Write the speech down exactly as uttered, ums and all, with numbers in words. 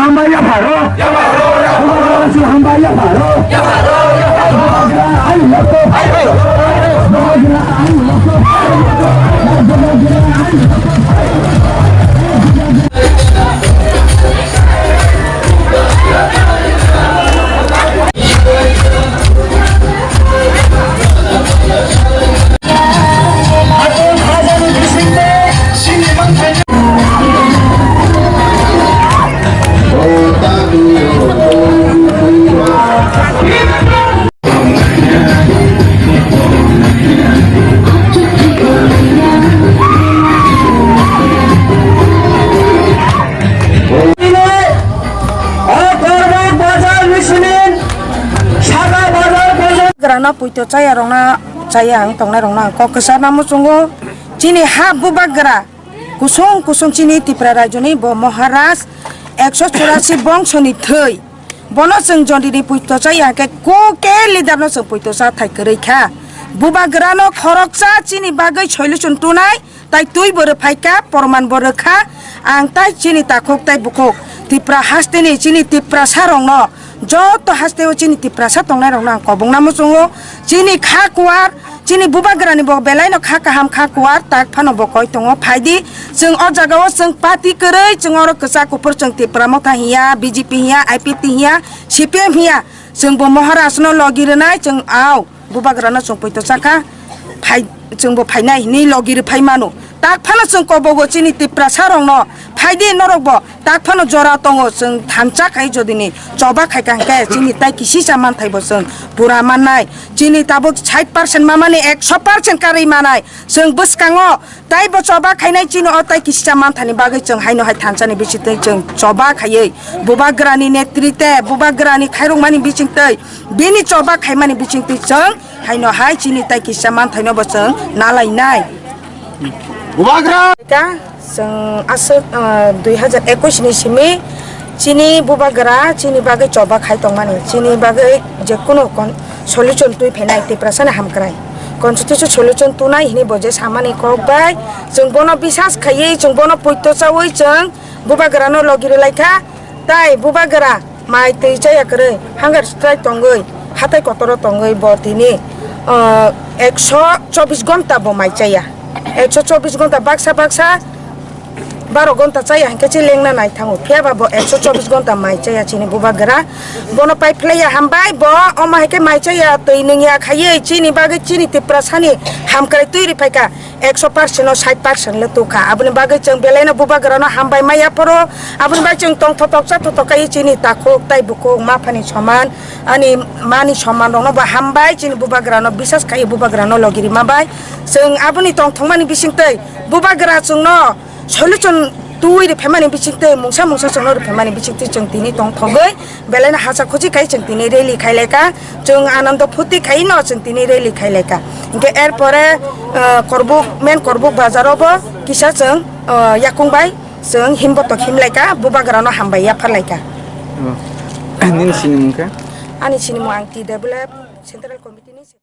Hambai yapharo. Hambai yapharo. Bubagrano poito chaya rokna, chaya ang tongnai rokno ang kok kwchar namo chungo. Chini ha bubagra kusung kusung chini Tripura rajyoni bo Maharaj ekso churasi bongsoni thwi. Bono chwng jodini poito chaya hwnkhe kuke leader no chwng poito cha thai kwrwi kha. Bubagrano khoroksa chini bagwi solution tunai. Tai twi bo rwphai kha, porman bo rwkha, ang tai chini takhuk tai bukhuk Tipra hasteni chini Tiprasa rokno, joto hasteo chini Tiprasa tongnai rokno ang kobongna muchungo, chini kha kuar, chini bubagrani bo belaino kha kaham kha kuar, tak phano bo koi tongo, phaidi chwng o jagao chwng party kwrwi, chwng oro kwchak kuphur chwng Tipra Motha hiya, B J P hiya, I P T hiya, C P M hiya, chwng bo Maharaj no logi rwnai, chwng ao. Bubagrano chwng poito chakha, phai, chwngbo phainai hinwi logi rwphai mano. Tak phano chwng kobogo chini Tiprasa rokno, phaidi norokbo tak phano jora tongo, chwng thansa khai jodini choba khaikha hwnkhe chini tai kisisa manthaibo chwng pura mannai. Chini tabuk sait percent mamani ekso percent karwi manai. Chwng bwskango Tai bo choba khainai chini o tai kisa manthani bagwi chwng haino hai thansani bisingtwi chwng choba khaiwi bubagrani netrite, bubagrani khairokmani bisingtwi bini choba khaimani bisingtwi chwng haino hai chini tai kisa manthaino bo chwng nalainai. Bubagra! Ka chwng aswk, ah, dui hazar ekwis ni simi chini bubagra chini bagwi choba khai tongmani, chini bagwi jekunu kon-, solution twi phainai Tiprasani hamkrai. Constitution solution tunai hini bo je samani kok bai, chwng bono bisas khaiwi, chwng bono poito chawi, chwng bubagrano logi rwlai kha, tai bubagra mai twi chaya kwrwi, hunger strike tongwi, hatai kotoro tongwi bo tini, ah, ekso chobis gonta bo mai chaya. Ekso chobis gonta baksa baksa baro gonta chaya hinkhe se lengna nai thango. Phiya ba bo ekso chobis gonta mai chaya chini bubagra. Bono pai phlaiya hambai bo, omo hai khe mai chaya twi nungya khaiwi chini bagwi chini Tiprasani hamkrai twi rwphai kha. Ekso percent no sait percent le tukha. Aboni bagwi chwng belaino bubagrano hambai maya phoro. Aboni bagwi chwng tongtho toksa thothok kaiwi chini takhuk tai bukhuk maphani soman, ani mani soman rokno bo hambai chini bubagrano bisas khaiwi bubagrano logi rima bai. Chwng aboni tongthokmani bisingtwi bubagra chwngno solution twi rwphaimani bisingtwi, mungsa mungsa chwngno rwphaimani bisingtwi chwng tini tongthogwi belaino hacha khuchi khai chwng tini rally khailaikha, chwng anando phuti khaino chwng tini rally khailaikha. Hinkhe er pore, ah, Korbuk, main Korbuk bazaro bo kisa chwng, ah, yakung bai chwng himbotok himlaikha, bubagrano hambai yapharlaikha. Oh. Nini sinimung khe? Ani sinimung ang T W F Central Committee ni.